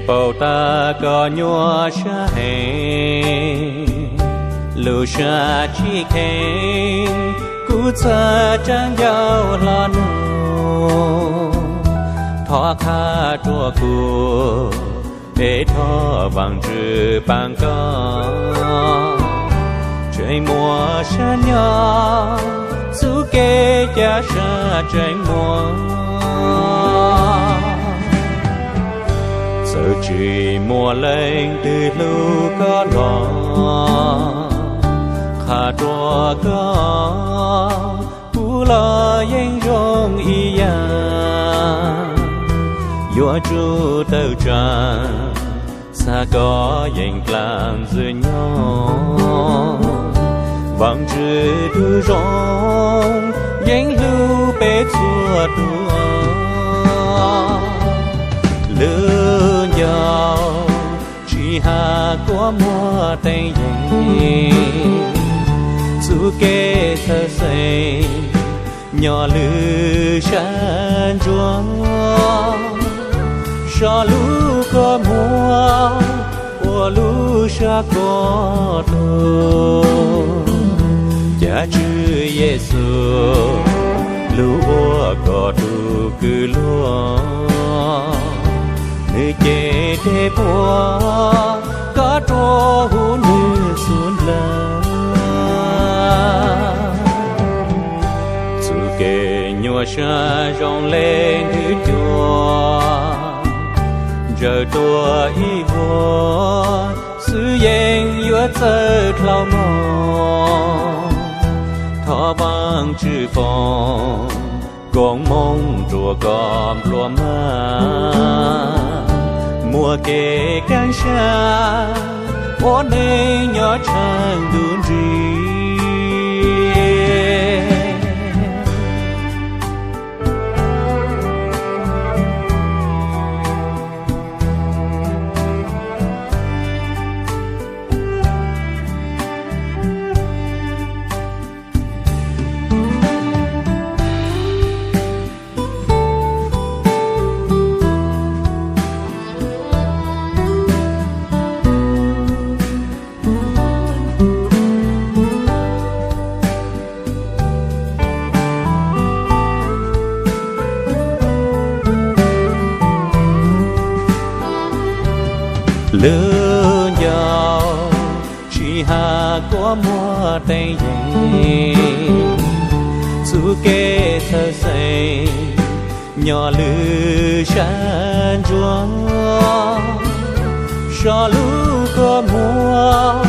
Paub tas koj nyuaj siab heev, lub siab tsis kheev, kuv txhawj tseem ncauj hlo nug. Thov qha rua kuv, es thov Vaajtswv paab koj. Tseem muaj sab nyob, txuj kev ca sab tseem muaj. Txawm tsis muaj leej twg hlub koj los, qha rua koj, kuv los yeej zoo ib yaam. Yuav tsum tawm tsaam, txhaj koj yeej dlaab ntxwg nyoog. Vaajtswv tug zoo, yeej hlub peb txhua tus. Lub ncauj tsis has kua muag teev yees, txuj kev txhawj xeeb nyob lwm sab ntsuab. Sov lub kua muag ua lub sab koj tug, ca Tswv Yexus lug ua koj tug kws luag. Nwg cem dlej puab, koj rua huv nwg xub ndlawg. Txuj kev nyuaj siab zoo le ntwg cua, ntsawm tuaj ib vuag xwb yeej yuav txawj dlhau mog. Thov Vaajtswv foom koob moov rua koj nplua mag, muaj kev kaaj sab ua neej nyob tshaaj ntuj nrig. Lub ncauj tsis has kua muag teev yees, txuj kev txhawj xeeb nyob lwm sab ntsuab. Sov lub kua muag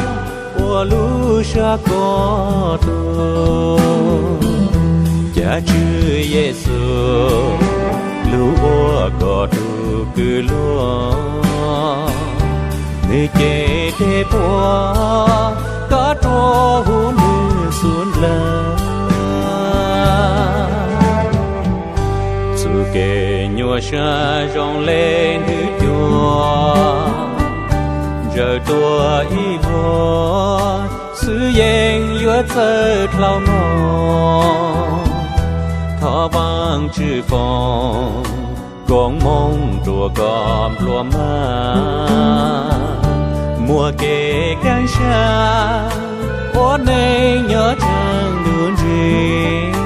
ua lub sab koj tug, ca Tswv Yexus lug ua koj tug kws luag. Nwg cem dlej puab, koj rua huv nwg xub ndlawg. Txuj kev nyuaj siab zoo le ntwg cua, ntsawm tuaj ib vuag xwb yeej yuav txawj dlhau mog. Thov Vaajtswv foom koob moov rua koj nplua mag, muaj kev kaaj sab ua neej nyob tshaaj ntuj nrig.